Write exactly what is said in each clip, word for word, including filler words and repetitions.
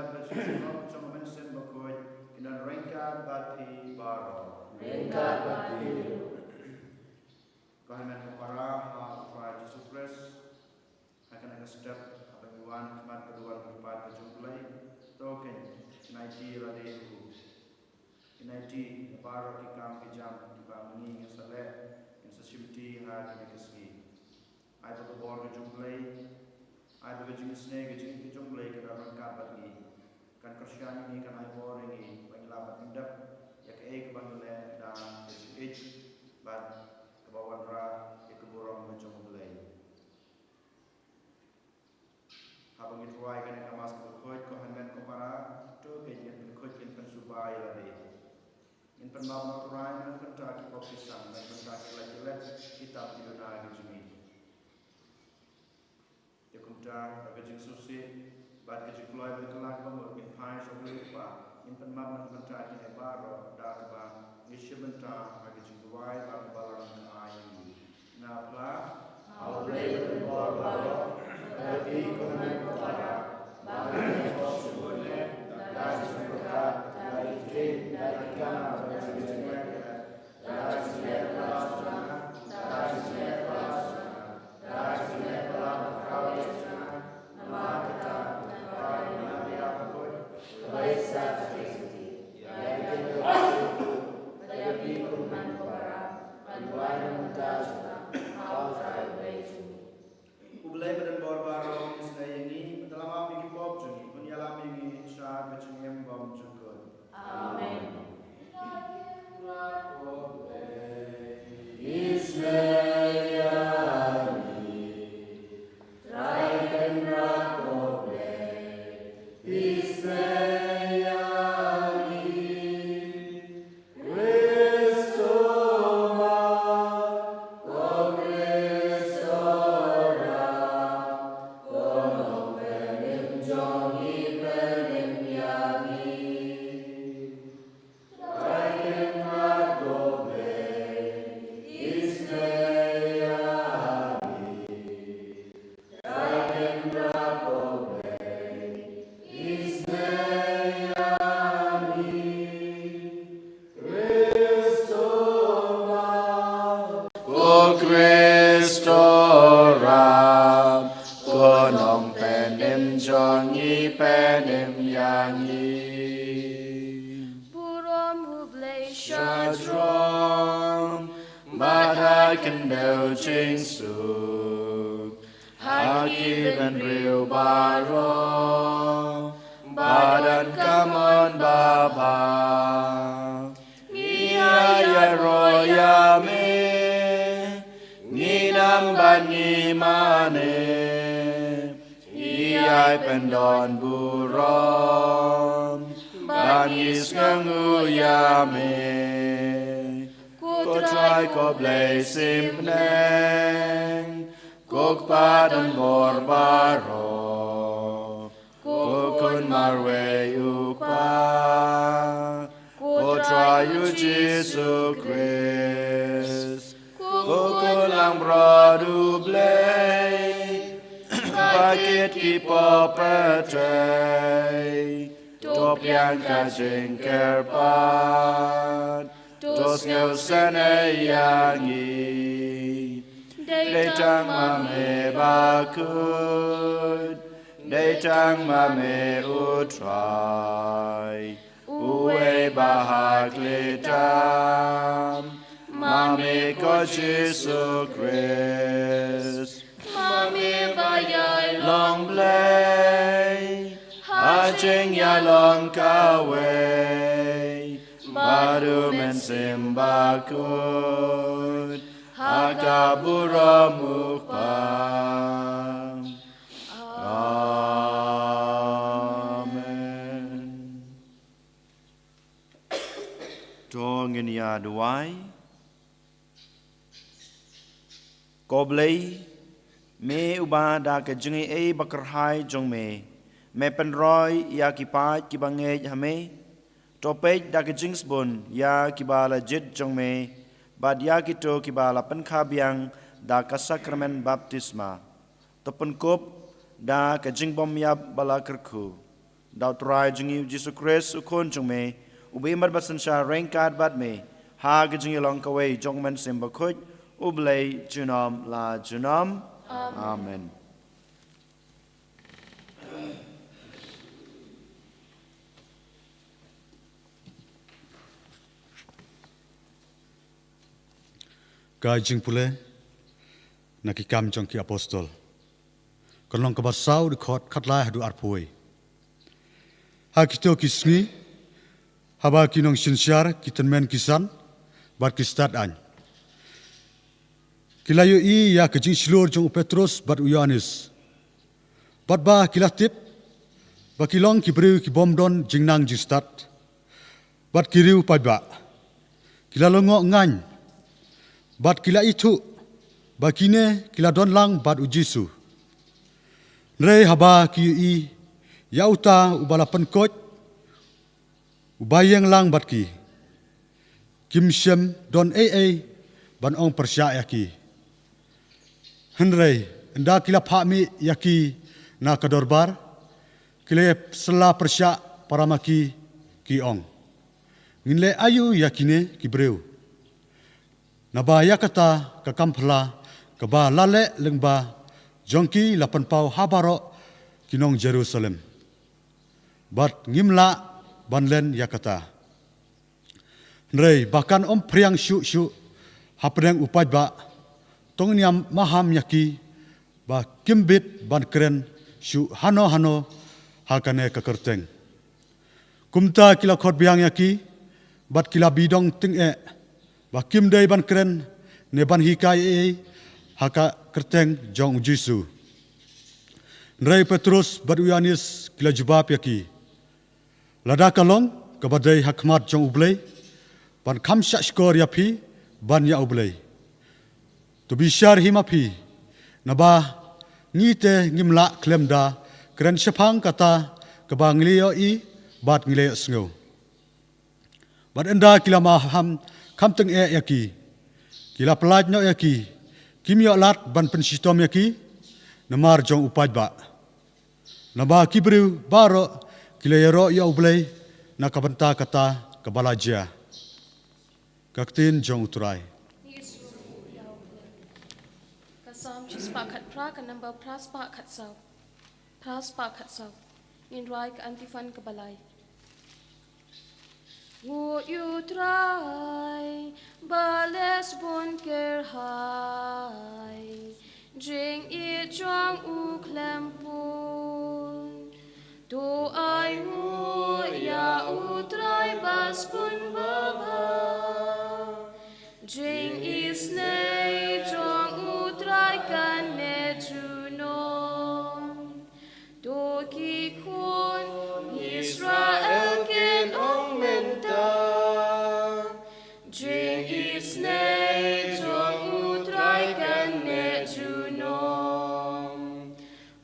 Bad ka jingsngew jong U Mynsiem Bakhuid kin don ryngkat bad phi baroh. Ryngkat bad phi ruh. Ko hynmen ko para ha U Trai Jisu Khrist, ha kane ka step haba ngi wan ha khmat ka duwan kyrpad ka jong U Blei, to ngin aiti lade ha U. Ngin aiti ïa baroh ki kam ki jam kiba ma ngi ngin sa leh, ngin sa shimti ha kane ka sngi. Ai ba ka bor ka jong U Blei, ai ba ka jingisnei ka jong, ka jong U Blei ka don ryngkat bad ngi. Kan kyrshan ïa ngi, kan ai bor ïa ngi ba ngin lah ban pyndep ïa kaei kaba ngi leh da ka jingïeit bad kaba wanrah ïa ka burom ka jong U Blei. Haba ngi rwai kane ka Mass kaba khuid, ko hynmen ko para, to ngin pynkhuid, ngin pynsuba ïa lade. Ngin pynmap na U Trai na ka bynta ki pop ki sam, na ka bynta ki lait ki lait, ki tam ki duna ki jong ngi. Te kumta, da ka jingsngewsih bad ka jingkloi bad ka lad ba mut, ngin phai sha U Blei U Kpa, ngin pynmap na ka bynta kine baroh da kaba ngi shim bynta ha ka jingduwai ba kaba la ai ïa ngi. Nga pla, ha U Blei ba don bor baroh, bad ïa phi ko hynmen ko para, ba ngi ïoh sngewbha da ka jingpyrkhat, da ka jingtip, da ka jingkam, da ka jingpyrkhat, da ka jingpyrkhat, da ka jingpyrkhat, da ka jingpyrkhat, namar kata, namar kata, kaba ïaisah ka jingtip, ïa ka jingpyrkhat, ïa phi ko hynmen ko para, ban duwai na ka bynta jong nga ha U Trai U Blei jong ngi. U Blei ba don bor baroh un isnei ïa ngi, bad un ïalam ïa ki pop jong ngi, un ïalam ïa ngi sha ka jingim bymjukut. Amen. Isnei ïa ngi, Trai Kynrad ko Blei, isnei ïa ngi. Khrist u ma, ko Khrist u ram, ko Nongpynim jong ngi, pynim ïa ngi. Trai Kynrad ko Blei, isnei ïa ngi. Ko Khrist u ram, ko Nongpynim jong ngi, pynim ïa ngi. Burom U Blei sha jrong, bad ha khyndew jingsuk, ha ki bynriew baroh, ba don ka mon babha. Ngi ïaroh ïa me, ngin ym ban ïa mane, ngi ai pyndonburom, ba ngi sngewnguh ïa me. Ko Trai ko Blei symbneng, ko Kpa don bor baroh, ko Khun marwei U Kpa, ko Trai U Jisu Khrist, ko Khun langbrot U Blei, ba kit ki pop pyrthei, to pdiang ka jingkyrpad, to sngewsynei ïa ngi. Dei tang ma me bakhuid, dei tang ma me U Trai, uwei ba ha khlieh tam, ma me ko Jisu Khrist. Ma me ba ïai long Blei, ha jingïalong kawei bad U Mynsiem Bakhuid, ha ka burom U Kpa. Amen. To ngin ïa duwai. Ko Blei, me uba da ka jingaiei bakyrhai jong me, me pynroi ïa ki paid kiba ngeit ha me, to peit da ka jingsbun ïa kiba la jied jong me, bad ïa kito kiba la pynkha biang da ka sakramen baptisma. To pynkup da ka jingbymïap ba la kyrkhu. Da U Trai jong ngi U Jisu Khrist, U Khun jong me, uba im bad synshar ryngkat bad me ha ka jingïalong kawei jong U Mynsiem Bakhuid, U Blei junom la junom. Amen. Amen. Ka jingpule na Ki Kam jong ki Apostol. Ka lynnong kaba saw, dkhot khatlai haduh arphew. Ha kito ki sngi, haba ki nongsynshar, ki tymmen ki san bad ki stad aiñ, ki la ïohi ïa ka jingshlur jong u Petrus bad u Ïoannis, bad ba ki la tip ba ki long ki briew ki bym don jingnang jingstad bad ki riew paidbah. Ki la lyngngoh ngaiñ bad ki la ithuh ba kine ki la don lang bad U Jisu. Hynrei haba ki ïohi ïa uta uba la pynkoit, uba ïeng lang bad ki, kim shym don ei ei ban ong pyrshah ïa ki. Hynrei ynda ki la phah mih ïa ki na ka dorbar, ki la ïasylla pyrshah para ma ki, ki ong, "Ngin leh aïu ïa kine ki briew? Naba ïa kata ka kam phylla kaba la leh lyngba jong ki la pynpaw ha baroh ki nong Jerusalem, bad ngim lah ban len ïa kata." Hynrei ba kan ym phriang shuh shuh hapdeng u paidbah, to ngin ïa maham ïa ki ba kim bit ban kren shuh hano hano ha kane ka kyrteng. Kumta ki la khot biang ïa ki bad ki la bidong tyngeh ba kim dei ban kren ne ban hikai ei ei ha ka kyrteng jong U Jisu. Hynrei u Petrus bad u Ïoannis ki la jubab ïa ki, "Lada ka long kaba dei ha khmat jong U Blei, ban kham shah shkor ïa phi ban ïa U Blei. To bishar hi ma phi, naba ngi te ngim lah khlem da kren shaphang kata kaba ngi la ïohi bad ngi la ïohsngew." Bad ynda ki la maham kham tyngeh ïa ki, ki la pyllait noh ïa ki, kim ïoh lad ban pynshitom ïa ki namar jong u paidbah. Naba ki briew baroh ki la ïaroh ïa U Blei na ka bynta kata kaba la jia. Ka ktien jong U Trai. Ka Salm shispah khatphra, ka number phraspah khatsaw. Phraspah khatsaw. Ngin rwai ka antiphon kaba lai. Nguh ïa U Trai, ba leh sbun kyrhai, jingïeit jong u khlem pun. To ai nguh ïa U Trai ba sbun babha, jingisynei jong U Trai kan neh junom. To ki khun Israel kin ong mynta, jingisynei jong U Trai kan neh junom.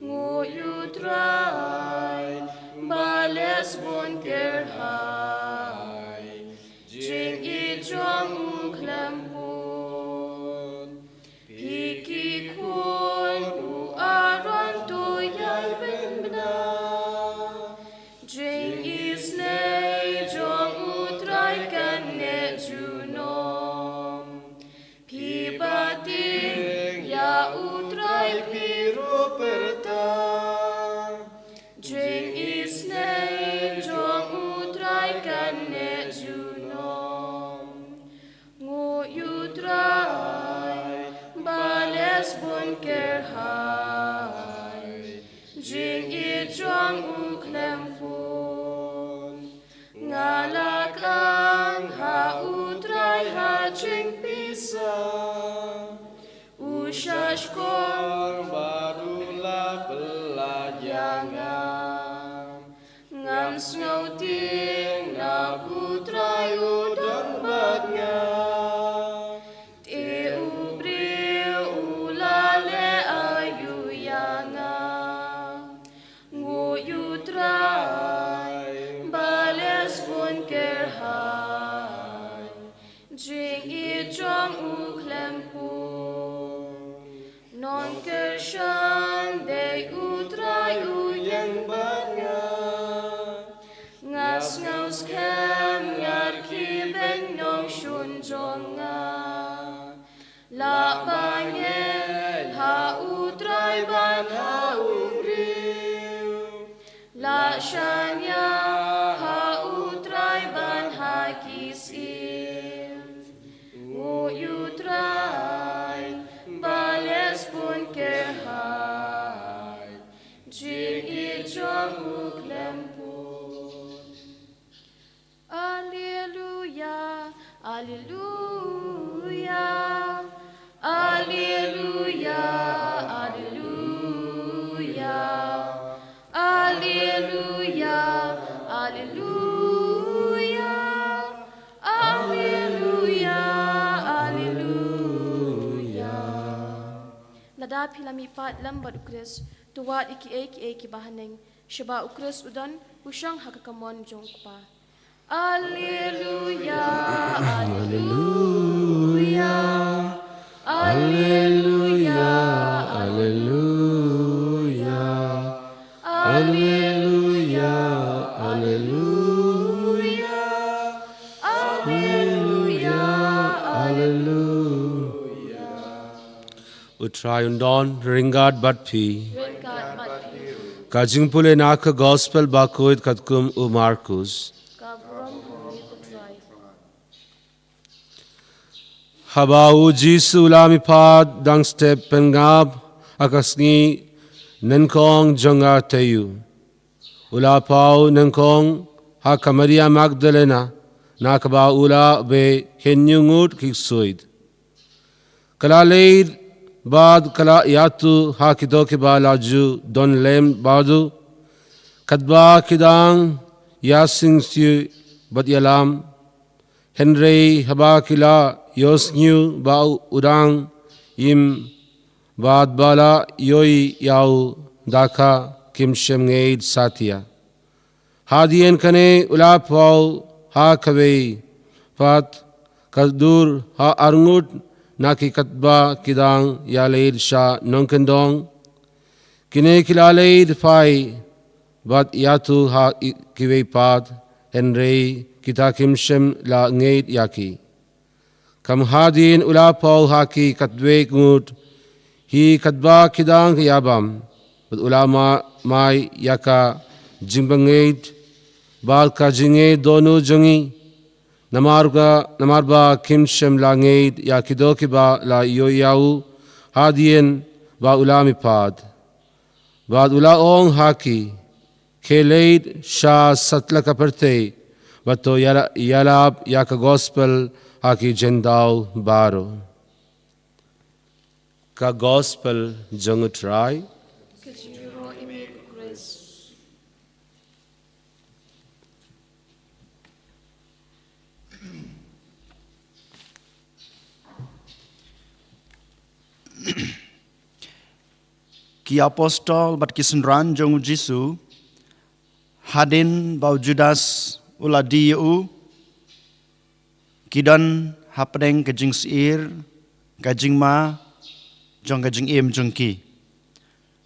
Nguh ïa U Trai, ba leh sbun kyrhai, jingïeit jong u khlem pun. Phi ki khun u Aaron to ïai pynbna, jingisynei jong U Trai kan neh junom. Phi ba tieng ïa U Trai phi ruh pyrta, jingisynei jong U Trai kan neh junom. Nguh ïa U Trai, ba leh sbun kyrhai, jingïeit jong u khlem pun. Nga la kang ha U Trai ha jingpisa, u shahshkor bad u la pyllait ïa nga. Ngam sngewtieng naba U Trai u don bad nga. Te u briew u la leh aïu ïa nga. Nguh ïa U Trai, ba leh sbun kyrhai, jingïeit jong u khlem pun. Nongkyrshan dei U Trai u ïeng bad nga. Skhem ngar ki beiñ nongshun jong nga. La bangeit ha U Trai bad ha u briew. La shaniah ha U Trai bad ha ki syiem. Nguh ïa U Trai, ba leh sbun kyrhai jingïeit jong u khlem pud. Alleluia, alleluia, alleluia, alleluia, alleluia, alleluia, alleluia, alleluia. Lada phi la mihpat lem bad U Khrist, to wad ïa kiei kiei kiba haneng, shaba U Khrist u don, u shong ha ka kamon jong U Kpa. Alleluia, alleluia, alleluia, alleluia, alleluia, alleluia, alleluia, alleluia. U Trai un don ryngkat bad phi. Ryngkat bad phi. Ka jingpule na ka Gospel bakhuid katkum u Markus. Ka burom ha me ko Trai. Haba u Jisu u la mihpat dang step pynngap ha ka sngi nyngkong jong ka taïew, u la paw nyngkong ha ka Maria Magdalena, na kaba u la beh hynñiew ngut ki ksuid. Ka la leit bad ka la ïathuh ha kito kiba la ju don lem bad u. Katba ki dang ïaseng siew bad ïalam, hynrei haba ki la ïohsngew ba u dang im bad ba la ïohi ïa u, da ka kim shym ngeit satia. Hadien kane u la paw ha kawei pat, ka dur ha arngut na ki katba ki dang ïaleit sha nongkyndong. Kine ki la leit phai bad ïathuh ha i-, kiwei pat, hynrei kita kim shym la ngeit ïa ki. Kum hadien u la paw ha ki katwei ngut, hi katba ki dang ïabam, bad u la ma-, mai ïa ka jingbangeit bad ka jingngeit dohnud jong ngi. Namar ka, namar ba kim shym la ngeit ïa kito kiba la ïohi ïa u hadien ba u la mihpat. Bad u la ong ha ki, khie leit sha satlak ka pyrthei bad to ïala-, ïalap ïa ka Gospel ha ki jyndau baroh. Ka Gospel jong U Trai. Ka jingïaroh ïa me ko Khrist. Ki apostol bad ki synran jong U Jisu, hadien ba u Judas u la die ïa u, ki don hapdeng ka jingsyier, ka jingma jong ka jingim jong ki.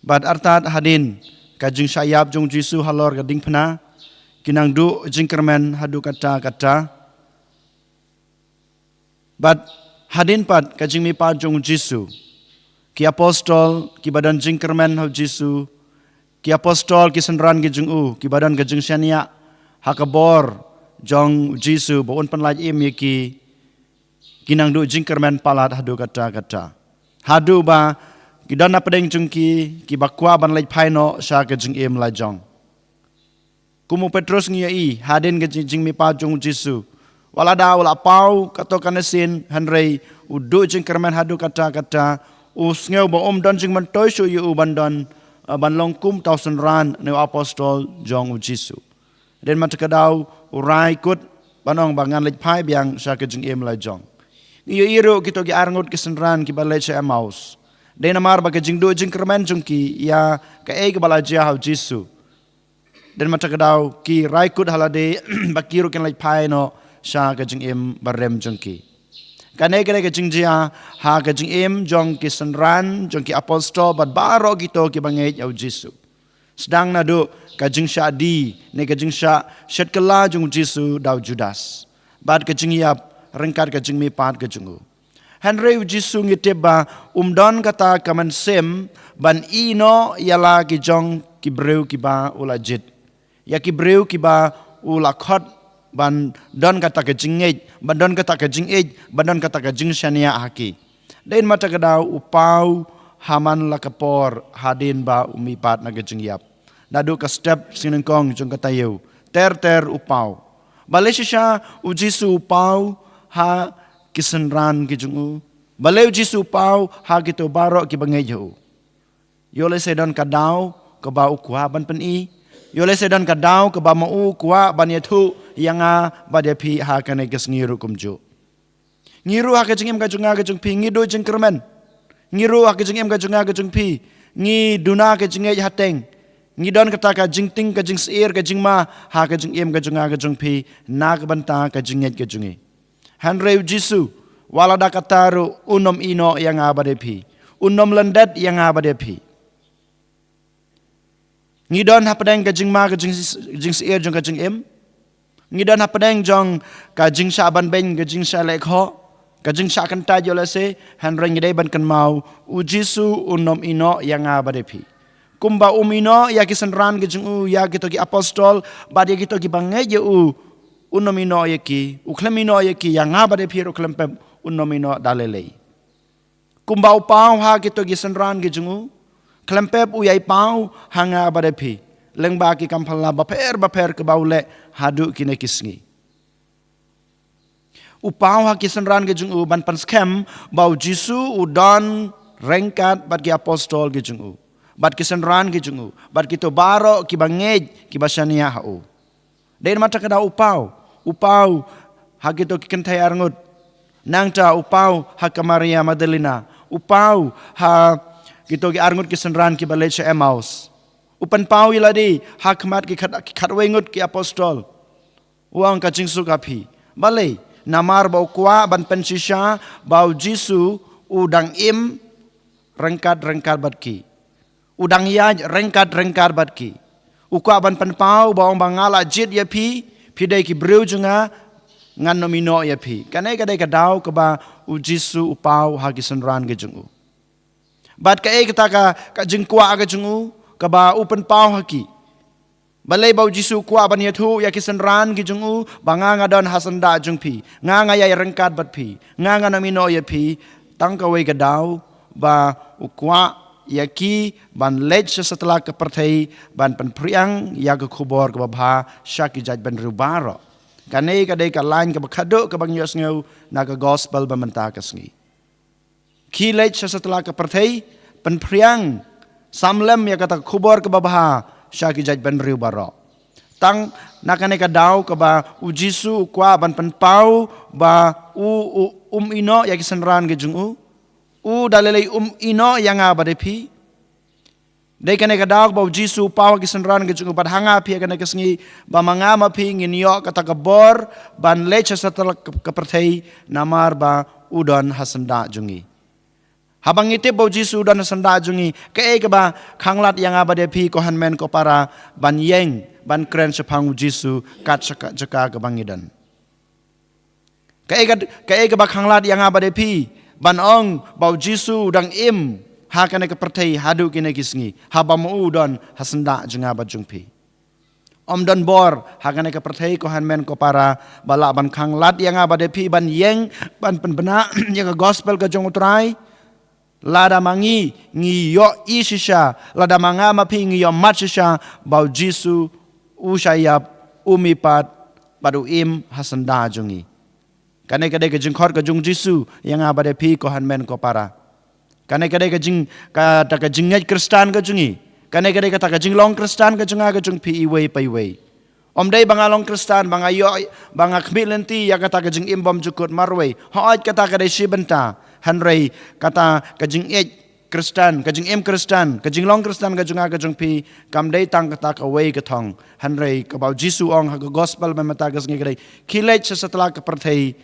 Bad artat hadien ka jingshah ïap jong U Jisu halor ka diengphna, ki nang duh jingkyrmen haduh katta katta. Bad hadien pat ka jingmihpat jong U Jisu, ki apostol kiba don jingkyrmen ha U Jisu, ki apostol ki synran ki jong u kiba don ka jingshaniah ha ka bor jong U Jisu ba un pynlait im ïa ki, ki nang duh jingkyrmen palat haduh katta katta. Haduh ba ki don hapdeng jong ki kiba kwah ban leit phai noh sha ka jingim la jong. Kum u Petrus ngi ïohi hadien ka jing-, jingmihpat jong U Jisu, wat lada u la paw katto katne sien, hynrei u duh jingkyrmen haduh katta katta, u sngew ba um don jingmyntoi shuh ïa u ban don, eh, ban long kum uta u synran ne u apostol jong U Jisu. Hadien mynta ka daw u rai kut ban ong ba ngan leit phai biang sha ka jingim la jong. Ngi ïohi ruh kito ki arngut ki synran kiba leit sha Emmaus. Dei namar ba ka jingduh jingkyrmen jong ki ïa kaei kaba la jia ha U Jisu. Hadien mynta ka daw ki rai kut ha lade ba ki ruh kin leit phai noh sha ka jingim barim jong ki. Kane ka dei ka jingjia ha ka jingim jong ki synran, jong ki apostol bad baroh kito kiba ngeit ïa U Jisu. Sdang naduh ka jingshah die, ne ka jingshah shet kylla jong u Jisu da u Judas. Bad ka jingïap ryngkat ka jingmihpat ka jong u. Hynrei u Jisu ngi tip ba um don kata ka mynsiem ban ïehnoh ïa la ki jong ki briew kiba u la jied. Ïa ki briew kiba u la khot ban don kata ka jingngeit, ban don kata ka jingïeit, ban don kata ka jingshaniah ha ki. Dei namar kata ka daw u paw ha man la ka por hadien ba u mihpat na ka jingïap. Naduh ka step sngewnyngkong jong ka taïew, ter ter u paw. Balei shisha u Jisu u paw ha ki synran ki jong u? Balei u Jisu u paw ha kito baroh kiba ngeit ïa u? Ïoh lehse don ka daw kaba u kwah ban pyni. Ïoh lehse don ka daw kaba ma u kwah ban ïathuh ïa nga bad ïa phi ha kane ka sngi ruh kumjuh. Ngi ruh ha ka jingim ka jong nga ka jong phi ngi duh jingkyrmen. Ngi ruh ha ka jingim ka jong nga ka jong phi ngi duna ka jingngeit hateng. Ngi don kata ka jingtieng, ka jingsyier, ka jingma ha ka jingim ka jong nga ka jong phi na ka bynta ka jingngeit ka jong ngi. Hynrei u Jisu, wat la da kata ruh un ym ïehnoh ïa nga bad ïa phi. Un ym lyndet ïa nga bad ïa phi. Ngi don hapdeng ka jingma, ka jing, jingsyier jong ka jingim. Ngi don hapdeng jong ka jingshah banbeiñ, ka jingshah leh khoh, ka jingshah kyntait ïoh lehse, hynrei ngi dei ban kynmaw u Jisu un ym ïehnoh ïa nga bad ïa phi. Kumba um ïehnoh ïa ki synran ki jong u, ïa kito ki apostol bad ïa kito kiba ngeit ïa u, un ym ïehnoh ïa ki, u khlem ïehnoh ïa ki, ïa nga bad ïa phi ruh khlem pep un ym ïehnoh da lei lei. Kumba u paw ha kito ki synran ki jong u, khlem pep u ïai paw ha nga bad ïa phi lyngba ki kam phylla bapher bapher kiba u leh haduh kine ki sngi. U paw ha ki synran ki jong u ban pynskhem ba u Jisu u don ryngkat bad ki apostol ki jong u, bad ki synran ki jong u, bad kito baroh kiba ngeit, kiba shaniah ha u. Dei namar kata ka daw u paw, u paw ha kito ki kynthei arngut. Nangta u paw ha ka Maria Magdalena, u paw ha kito ki arngut ki synran kiba leit sha Emmaus. U pynpaw ïa lade ha khmat ki khat, ki khatwei ngut ki apostol. U ong ka jingsuk ha phi. Balei? Namar ba u kwah ban pynshisha ba u Jisu u dang im ryngkat ryngkat bad ki. U dang ïaid ryngkat ryngkat bad ki. U kwah ban pynpaw ba ong ba nga la jied ïa phi, phi dei ki briew jong nga, ngan ym ïehnoh ïa phi. Kane ka dei ka daw kaba u Jisu u paw ha ki synran ki jong u. Bad kaei kata ka, ka jingkwah ka jong u kaba u pynpaw ha ki? Balei ba u Jisu u kwah ban ïathuh ïa ki synran ki jong u ba nga nga don ha syndah jong phi, nga nga ïaid ryngkat bad phi, nga ngan ym ïehnoh ïa phi? Tang kawei ka daw ba u kwah ïa ki ban leit sha satlak ka pyrthei ban pynphriang ïa ka khubor kaba bha sha ki jaitbynriew baroh. Kane ka dei ka lain kaba khadduh kaba ngi ïohsngew na ka gospel ba mynta ka sngi. Ki leit sha satlak ka pyrthei, pynphriang, samlem ïa kata ka khubor kaba bha sha ki jaitbynriew baroh. Tang na kane ka daw kaba u Jisu u kwah ban pynpaw ba u, u um ïehnoh ïa ki synran ki jong u. U da lei lei um ïehnoh ïa nga bad ïa phi. Dei kane ka daw ba u Jisu u paw ha ki synran ki jong u bad ha nga phi ha kane ka sngi ba ma nga ma phi ngin ïoh kata ka bor ban leit sha satlak ka, ka pyrthei namar ba u don ha syndah jong ngi. Haba ngi tip ba u Jisu u don ha syndah jong ngi, kaei kaba khanglad ïa nga bad ïa phi ko hynmen ko para ban ïeng ban kren shaphang u Jisu kat sha ka jaka kaba ngi don? Kaei ka, kaei kaba khanglad ïa nga bad ïa phi ban ong ba u Jisu u dang im ha kane ka pyrthei haduh kine ki sngi, haba ma u u don ha syndah jong nga bad jong phi? Ym don bor ha kane ka pyrthei ko hynmen ko para ba lah ban khanglad ïa nga bad ïa phi ban ïeng ban pynbna ïa ka gospel ka jong u Trai. Lada ma ngi ngi ïohi shisha, lada ma nga ma phi ngi ïohmad shisha ba u Jisu u shah ïap, u mihpat bad u im ha syndah jong ngi. Kane ka dei ka jingkhot ka jong u Jisu ïa nga bad ïa phi ko hynmen ko para. Kane ka dei ka jing, kata ka jingngeit Khristan ka jong ngi. Kane ka dei kata ka jinglong Khristan ka jong nga ka jong phi iwei pa iwei. Ym dei ba nga long Khristan ba nga ïoh, ba nga khmih lynti ïa kata ka jingim bymjukut marwei. Hooid, kata ka dei shi bynta. Hynrei kata ka jingngeit Khristan, ka jingim Khristan, ka jinglong Khristan ka jong nga ka jong phi, kam dei tang kata kawei ka thong. Hynrei kaba u Jisu u ong ha ka gospel mynta ka sngi ka dei, khie leit sha satlak ka pyrthei,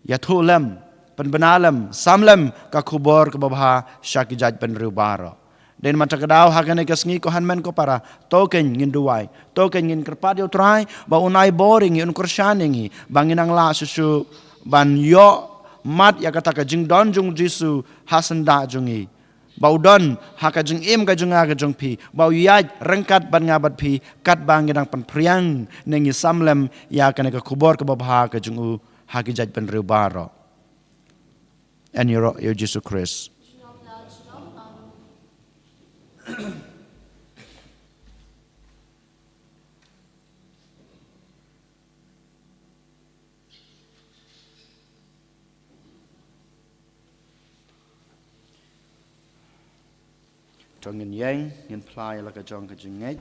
ïathuh lem, pynbna lem, sam lem ka khubor kaba bha sha ki jaitbynriew baroh. Dei namar kata ka daw ha kane ka sngi ko hynmen ko para, to kein ngin duwai, to kein ngin kyrpad ïa U Trai ba un ai bor ïa ngi, un kyrshan ïa ngi ba ngin nang lah shuh shuh ban ïoh mad ïa kata ka jingdon jong U Jisu ha syndah jong ngi. Ba u don ha ka jingim ka jong nga ka jong phi, ba u ïaid ryngkat bad nga bad phi, katba ngi dang pynphriang ne ngi sam lem ïa kane ka khubor kaba bha ka jong u ha ki jaitbynriew baroh. Yn ïaroh ïa U Jisu Khrist. To ngin ïeng, ngin phla ïa la ka jong ka jingngeit.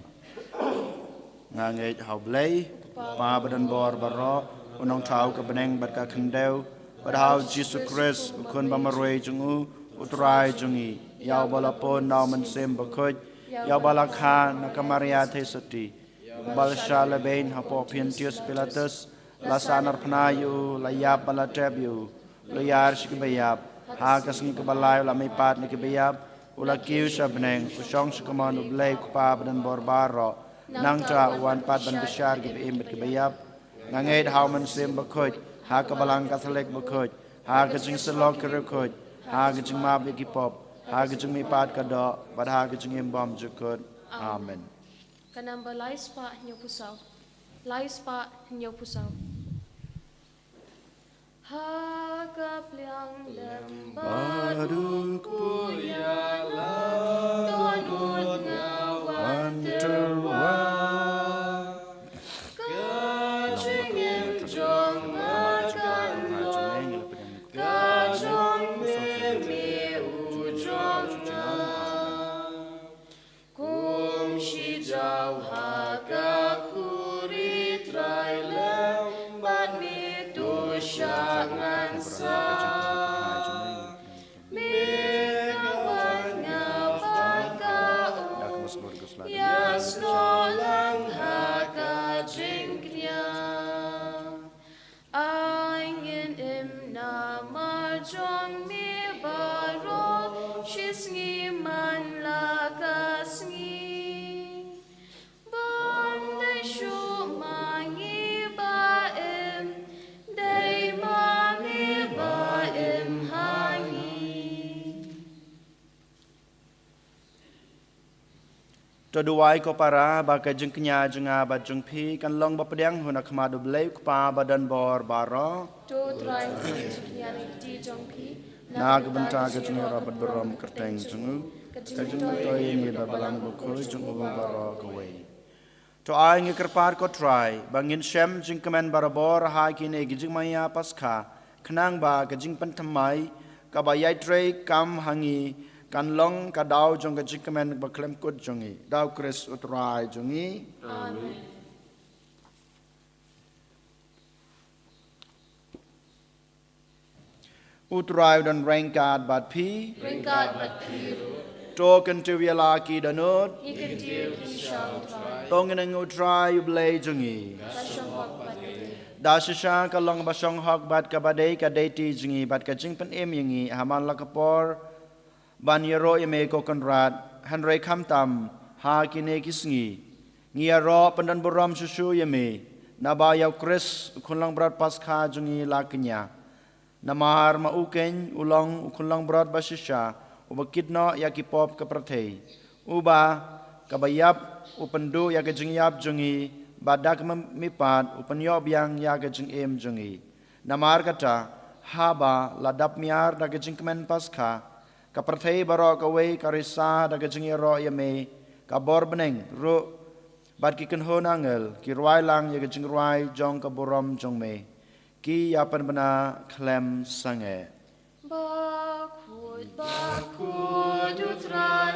Nga ngeit ha U Blei, Kpa ba don bor baroh, U Nongthaw ka bneng bad ka khyndew, bad ha U Jisu Khrist, U Khun ba marwei jong u, U Trai jong ngi, ïa uba la pun na U Mynsiem Bakhuid, ïa uba la kha na ka Maria Theisotti, uba la shah lehbeiñ hapoh Pontius Pilatus, la sahnarphna ïa u, la ïap bad la tep ïa u, u la ïar sha kiba ïap, ha ka sngi kaba lai u la mihpat na kiba ïap, u la kiew sha bneng, u shong sha kamon U Blei Kpa ba don bor baroh. Nangta u wan pat ban bishar kiba im bad kiba ïap. Nga ngeit ha U Mynsiem Bakhuid, ha ka Balang Katholik bakhuid, ha ka jingsyllok ki riewkhuid, ha ka jingmap ïa ki pop, ha ka jingmihpat ka doh, bad ha ka jingim bymjukut. Amen. Ka namba lai spah hynñiew phew saw. Lai spah hynñiew phew saw. Ha ka pliang lem baduk pu ïa la dohnud nga wan tyrwa. Ka jingim jong nga kan long ka jong me, me u jong nga. Kum shi jaw ha ka khuri Trai lem bad me to shah ngan sa. Me ka wan nga bad ka um, ïa snoh lang ha ka jingkñia. Ai ngin im namar jong me baroh, shi sngi man la ka sngi. Bym dei shuh ma ngi ba im, dei ma me ba im ha ngi. To duwai ko para ba ka jingkñia jong nga bad jong phi kan long ba pdiang hun ha khmat U Blei Kpa ba don bor baroh. To Trai, jingkñia na ka kti jong phi, na ka bynta ka jingïarap bad burom kyrteng jong u, ka jingmyntoi ïa ngi bad Balang Bakhuid jong u baroh kawei. To ai ngi kyrpad ko Trai ba ngin shem jingkmen barabor ha kine ki jingmaïa Paskha, khnang ba ka jingpynthymmai kaba ïai trei kam ha ngi kan long ka daw jong ka jingkmen ba khlem kut jong ngi. Da U Khrist U Trai jong ngi. Amen. U Trai u don ryngkat bad phi. Ryngkat bad phi ruh. To kyntiew ïa la ki dohnud. Ngi kyntiew ki sha U Trai. To ngin ïeng ha U Trai U Blei jong ngi. Ka shong hok bad ka dei. Da shisha ka long ba shong hok bad kaba dei ka dei ti jong ngi bad ka jingpynim ïa ngi ha man la ka por ban ïaroh ïa me ko Kynrad, hynrei khamtam ha kine ki sngi ngi ïaroh pyndon burom shuh shuh ïa me, naba ïa U Khrist U Khun Langbrot Paskha jong ngi la kñia. Namar ma u keiñ u long U Khun Langbrot ba shisha, uba kit noh ïa ki pop ka pyrthei. Uba, kaba ïap, u pynduh ïa ka jingïap jong ngi, bad da ka mihpat u pynïoh biang ïa ka jingim jong ngi. Namar kata, haba la dap miar da ka jingkmen Paskha, ka pyrthei baroh kawei ka risa da ka jingïaroh ïa me, ka bor bneng ruh bad ki kynhun angel ki rwai lang ïa ka jingrwai jong ka burom jong me. Ki ïa pynbna khlem sangeh. Bakhuid, bakhuid U Trai,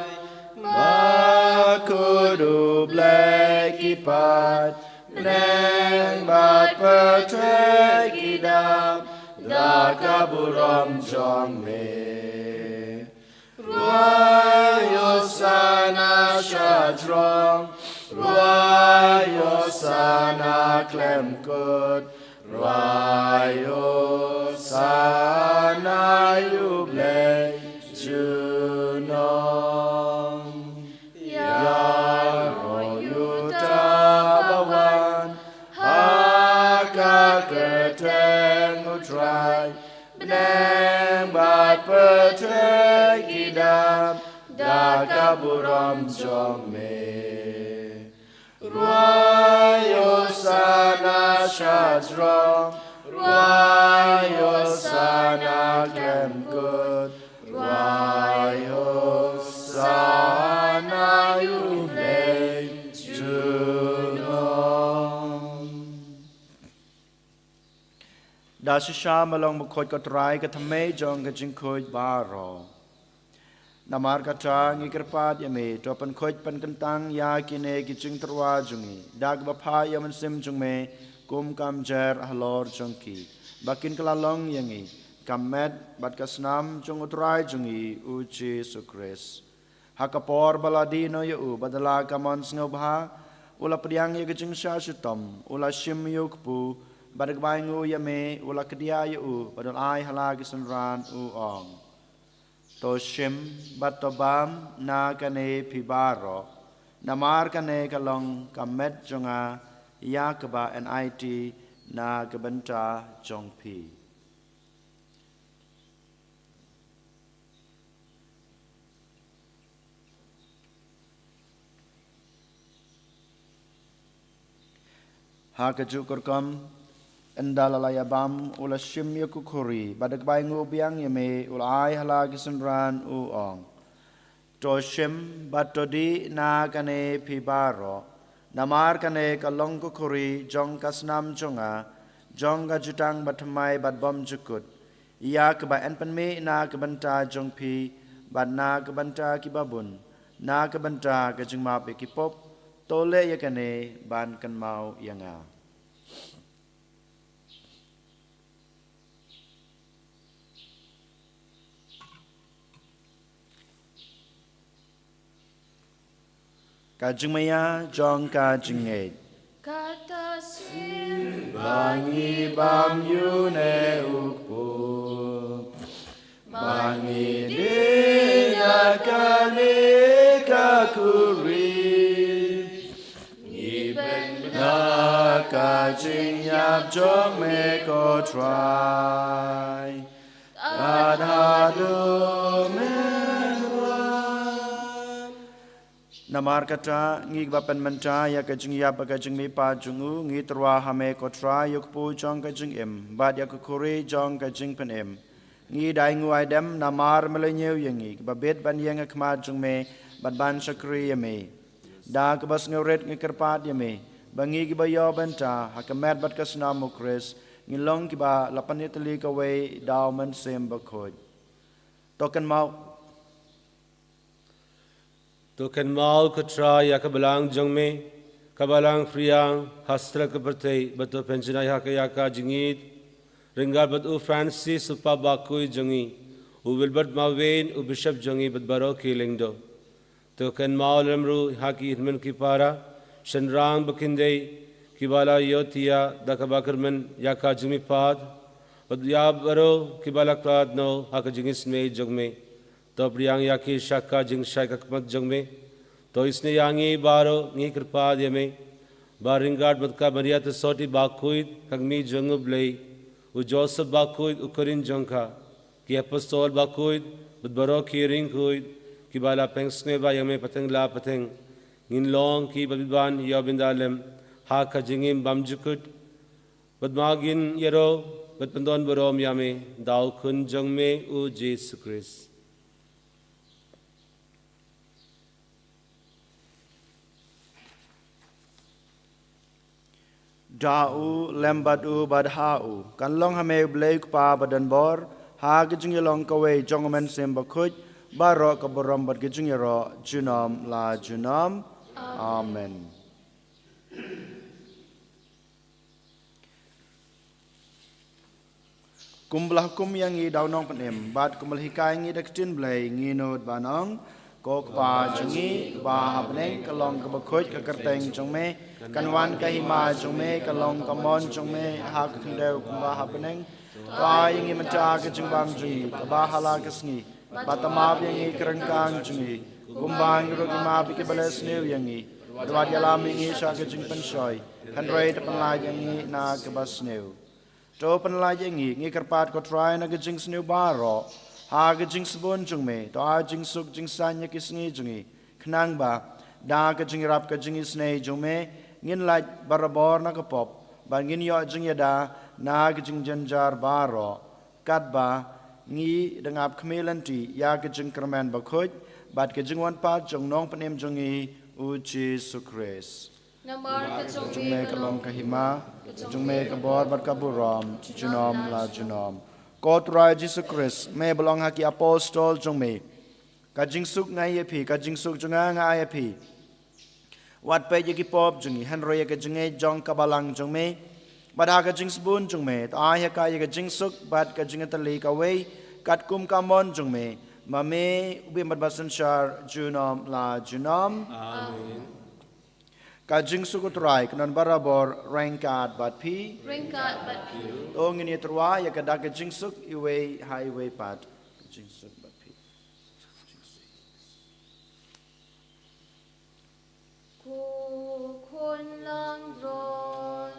bakhuid U Blei ki paid, bneng bad pyrthei ki dap da ka burom jong me. Rwai Hosana sha throng, rwai Hosana khlem kut, rwai Hosana ïa U Blei junom. Bneng bad pyrthei ki dap da ka burom jong me. Rwai Hosana sha jrong, rwai Hosana khlem kut, rwai Hosana ïa U Blei junom. Da shisha ma long bakhuid ko Trai, ka thymmei jong ka jingkhuid baroh. Namar kata ngi kyrpad ïa me, to pynkhuid pynkyntang ïa kine ki jingtyrwa jong ngi da kaba phah ïa U Mynsiem jong me kum ka mjer halor jong ki, ba kin kylla long ïa ngi ka met bad ka snam jong U Trai jong ngi U Jisu Khrist. Ha ka por ba la dih noh ïa u bad da la ka mon sngewbha, u la pdiang ïa ka jingshah shitom, u la shim ïa u kpu, bad da kaba ainguh ïa me u la kdiah ïa u bad u la ai ha la ki synran, u ong: To shim bad to bam na kane phi baroh, namar kane ka long ka met jong nga ïa kaba en aiti na ka bynta jong phi. Ha kajuh ka rukom, ynda la la ïa bam, u la shim ïa ka khuri, bad da kaba ainguh biang ïa me u la ai ha la ki synran, u ong: To shim bad to dih na kane phi baroh, namar kane ka long ka khuri jong ka snam jong nga, jong ka jutang bathymmai bad bymjukut, ïa kaba yn pynmih na ka bynta jong phi bad na ka bynta kiba bun, na ka bynta ka jingmap ïa ki pop. To leh ïa kane ban kynmaw ïa nga. Ka jingmaïa jong ka jingngeit. Kata shisien ba ngi bam ïa une u kpu, ba ngi dih na kane ka khuri, ngi pynbna ka jingïap jong me ko Trai, tad haduh men wan. Namar kata, ngi kiba pynmynta ïa ka jingïap bad ka jingmihpat jong u, ngi tyrwa ha me ko Trai ïa u kpu jong ka jingim bad ïa ka khuri jong ka jingpynim. Ngi da ainguh aidem namar me la ñiew ïa ngi kiba bit ban ïeng ha khmat jong me bad ban shakri ïa me. Da kaba sngewrit ngi kyrpad ïa me ba ngi kiba ïoh bynta ha ka met bad ka snam u Khrist, ngin long kiba la pynïatylli kawei da u Mynsiem Bakhuid. To kynmaw. To kynmaw ko Trai ïa ka balang jong me, ka balang phriang ha satlak ka pyrthei, bad to pynjanai ha ka ïa ka jingïeit ryngkat bad u Francis u Pap bakhuid jong ngi, u Wilbert Marwein u Bishop jong ngi bad baroh ki lyngdoh. To kynmaw lem ruh ha ki hynmen ki para, shynrang bad khyndiat kiba la ïohthiah da kaba kyrmen ïa ka jingmihpat, bad ïa baroh kiba la khlad noh ha ka jingisynei jong me. To pdiang ïa ki sha ka jingshai khmat jong me. To isynei ïa ngi baroh, ngi kyrpad ïa me, ba ryngkat bad ka Maria Theisotti bakhuid, ka kmie jong u Blei, u Joseph bakhuid u khun jong ka, ki apostol bakhuid bad baroh ki riewkhuid kiba la pynsngewbha ïa me pateng la pateng, ngin long kiba bit ban ïoh bynta lem ha ka jingim bymjukut, bad ma ngin ïaroh bad pyndon burom ïa me da u Khun jong me u Jisu Khrist. Da u, lem bad u, bad ha u, kan long ha me u Blei u Kpa badonbor, ha ka jingïalong kawei jong u Mynsiem Bakhuid, baroh ka burom bad ka jingïaroh junom la junom. Amen. Kumba la hukum ïa ngi da u Nongpynim, bad kumba la hikai ngi da ka ktien Blei, ngi nud ban ong: Ko Kpa jong ngi ba ha bneng, ka long kaba khuid ka kyrteng jong me, kan wan ka hima jong me, ka long ka mon jong me ha ka khyndew kumba ha bneng. To ai ïa ngi mynta ka jingbam jong ngi kaba ha la ka sngi, bad to map ïa ngi ki ryngkang jong ngi, kumba ngi ruh ngi map ïa kiba leh sniew ïa ngi. Wat ïalam ïa ngi sha ka jingpynshoi, hynrei to pynlait ïa ngi na kaba sniew. To pynlait ïa ngi, ngi kyrpad ko Trai na ka jingsniew baroh ha ka jingsbun jong me. To ai jingsuk jingsaiñ ïa ki sngi jong ngi, khnang ba da ka jingïarap ka jingisynei jong me ngin lait barabor na ka pop, ba ngin ïoh jingïada na ka jingjynjar baroh, katba ngi dang ap khmih lynti ïa ka jingkyrmen bakhuid bad ka jingwan pat jong Nongpynim jong ngi, u Jisu Khrist. Namar ka jong me ka long ka hima, ka jong me ka bor bad ka burom junom la junom. Ko Trai Jisu Khrist, me ba la ong ha ki apostol jong me, ka jingsuk nga ai ïa phi, ka jingsuk jong nga nga ai ïa phi. Wat peit ïa ki pop jong ngi, hynrei ïa ka jingngeit jong ka balang jong me, bad ha ka jingsbun jong me to ai ha ka ïa ka jingsuk bad ka jingïatylli kawei katkum ka mon jong me, ma me u bym bad ba synshar junom la junom. Amen. Ka jingsuk u Trai kan don barabor ryngkat bad phi. Ryngkat bad phi. To ngin ïatyrwa ïa ka dak ka jingsuk iwei ha iwei pat. Ka jingsuk bad phi. Ko Khun langbrot,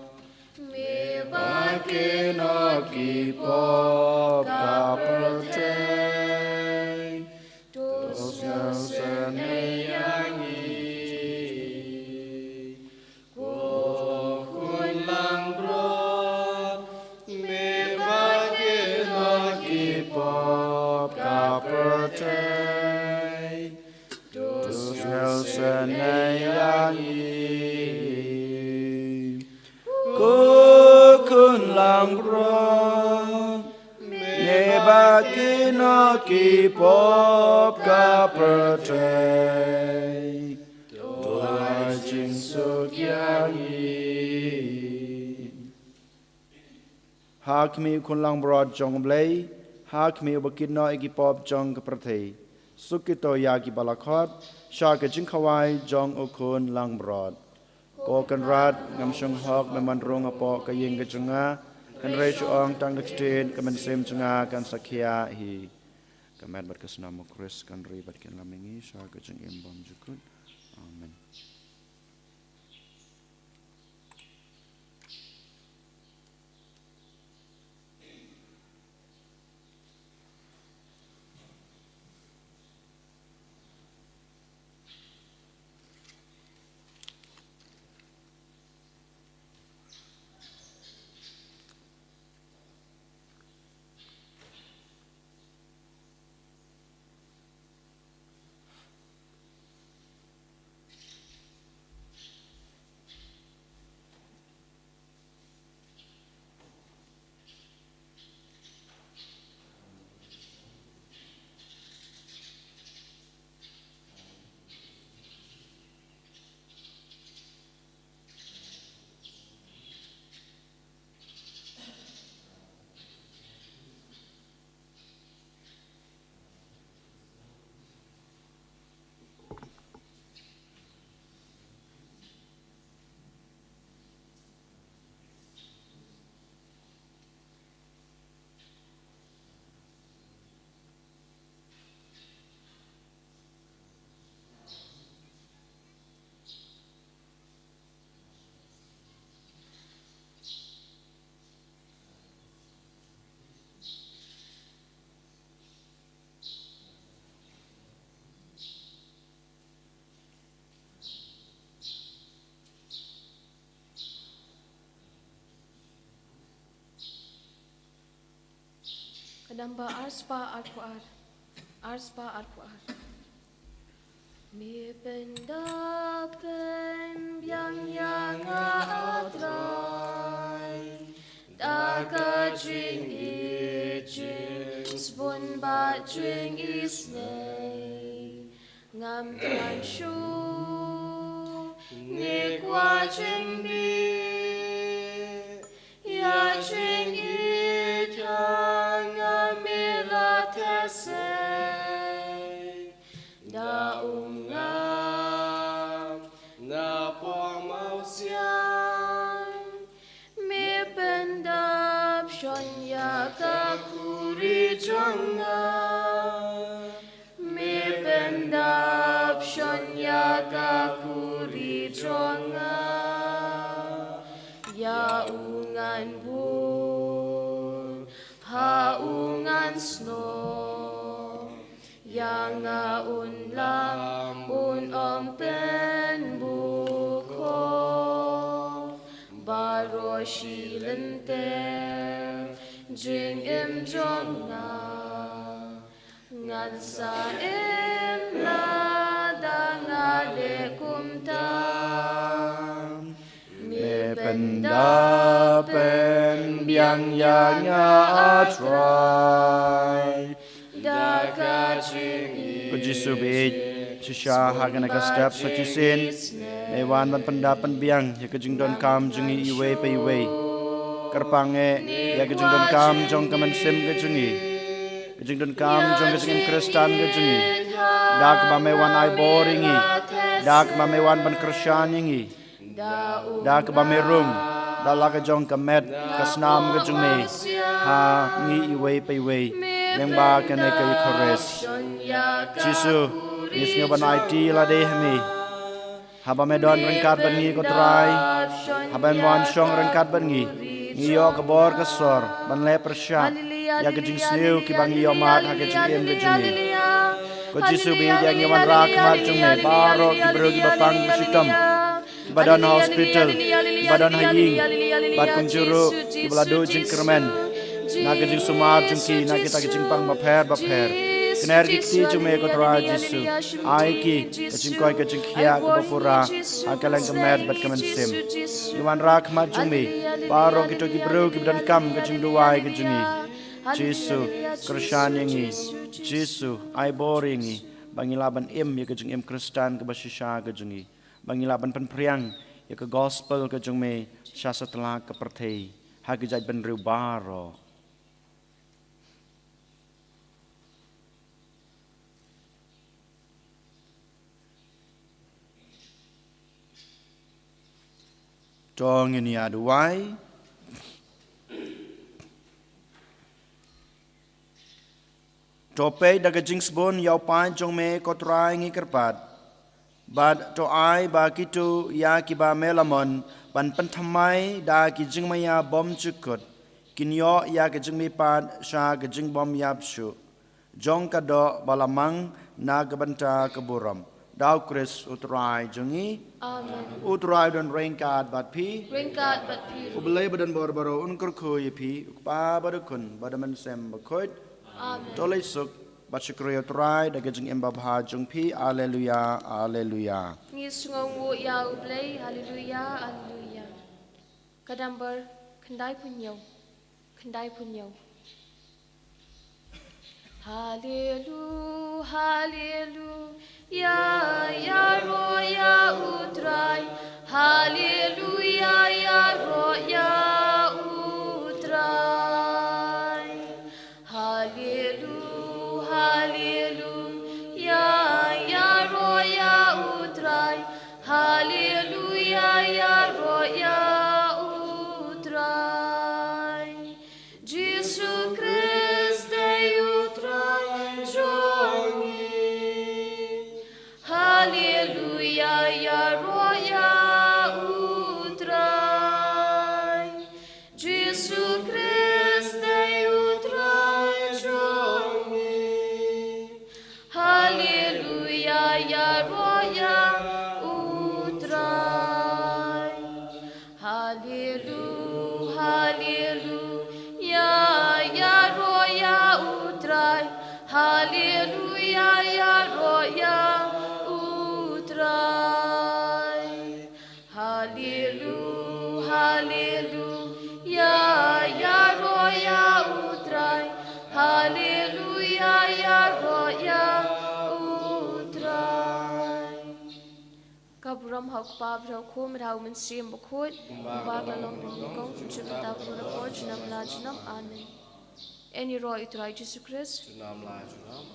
me ba kynnoh ki pop ka pyrthei, to sngewsynei ïa ngi. Ko Khun langbrot, me ba kynnoh ki pop ka pyrthei, to sngewsynei ïa ngi. Ko Khun langbrot, me ba kynnoh ki pop ka pyrthei, to ai jingsuk ïa ngi. Ha khmih u Khun langbrot jong U Blei, ha khmih uba kynnoh ïa ki pop jong ka pyrthei, suk kito ïa kiba la khot sha ka jingkhawai jong u Khun langbrot. Ko Kynrad, ngam shong hok ban wan rung hapoh ka ïing ka jong nga, hynrei shu ong tang da ka ktien, ka mynsiem jong nga kan sa khia hi. Ka met bad ka snam u Khrist kan ri bad kan lam ïa ngi sha ka jingim bymjukut. Amen. Ka damba arspah arphew ar. Arspah arphew ar. Me pyndap pynbiang ïa nga, ah Trai, da ka jingïeit, jingsbun bad jingisynei. Ngam thrang shuh, ngi kwah jingbieit, ïa jingïeit ha nga me la theh sei. Da um ngam na pong mawsiang, me pyndap shon ïa ka khuri jong nga. Me pyndap shon ïa ka khuri jong nga. Ïa u ngan buh Roshi lynter jingim jong nga, ngan sa im lada nga leh kumta. Me pynda pynbiang ïa nga, A Trai, da ka jingïeit. Ko Jisu baieit, shisha ha kane ka step sa shisien me wan ban pynda pynbiang ïa ka jingdonkam jong ngi iwei pa iwei. Kyrpang eh ïa ka jingdonkam jong ka mynsiem ka jong ngi, ka jingdonkam jong ka jingim Khristan ka jong ngi. Da kaba me wan ai bor ïa ngi, da kaba me wan ban kyrshan ïa ngi, da kaba me rung da la ka jong ka met ka snam ka jong me ha ngi iwei pa iwei lyngba kane ka Eukharist. Jisu, ngi sngew ban aiti lade ha me. Haba me don ryngkat bad ngi, ko Trai, haba me wan shong ryngkat bad ngi, ngi ïoh ka bor ka sor ban leh pyrshah ïa ka jingsniew kiba ngi ïoh mad ha ka jingim ka jong ngi. Ko Jisu baieit, ngi wanrah khmat jong me baroh ki briew kiba pang ba shitom, kiba don ha hospital, kiba don ha ïing, bad kumjuh ruh kiba la duh jingkyrmen na ka jingsumar jong ki na kita ki jingpang bapher bapher. Kner ki kti jong me, ko Trai Jisu, ai ki ka jingkoit ka jingkhiah kaba pura ha kylleng ka met bad ka mynsiem. Ngi wanrah khmat jong me baroh kito ki briew kiba donkam ka jingduwai ka jong ngi. Jisu, kyrshan ïa ngi. Jisu, ai bor ïa ngi ba ngi lah ban im ïa ka jingim Khristan kaba shisha ka jong ngi, ba ngi lah ban pynphriang ïa ka gospel ka jong me sha satlak ka pyrthei ha ki jaitbynriew baroh. To ngin ïa duwai. To peit da ka jingsbun ïa u paid jong me, ko Trai, ngi kyrpad. Bad to ai ba kito ïa kiba me la mon ban pynthymmai da ki jingmaïa bymjukut kin ïoh ïa ka jingmihpat sha ka jingbymïap shuh jong ka doh ba la mang na ka bynta ka burom. Da U Khrist U Trai jong ngi. Amen. U Trai don ryngkat bad phi. Ryngkat bad phi. U Blei ba don bor baroh un kyrkhu ïa phi, U Kpa bad U Khun bad U Mynsiem Bakhuid. Amen. To leit suk bad shukor ïa U Trai da ka jingim babha jong phi. Alleluia, alleluia. Ngi sngewnguh ïa U Blei. Alleluia, alleluia. Ka Dambar khyndai phew hynñiew. Khyndai phew hynñiew. Hallelu, hallelu, ïa, ïaroh ïa U Trai. Hallelu, ïa, ïaroh ïa U Trai. Hallelu, hallelu, ïa, ïaroh ïa U Trai. Hallelu, ïa, ïaroh ïa U Trai. Jisu Khrist dei U Trai jong ngi. Hallelu, ïa, ïaroh ïa U Trai. Jisu Khrist dei U Trai jong ngi. Hallelu, ïa, ïaroh ïa U Trai. Hallelu, hallelu, ïa, ïaroh ïa U Trai. Hallelu, ïa, ïaroh ïa U Trai. Hallelu, hallelu, ïa, ïaroh ïa U Trai. Hallelu, ïa, ïaroh ïa U Trai. Ka burom ha U Kpa, bad ha U Khun, bad ha U Mynsiem Bakhuid. Kumba ka la long, kumba ka long, kumjuh mynta, kumjuh na ka por, junom la junom. Amen. Yn ïaroh ïa U Trai Jisu Khrist. Junom la junom.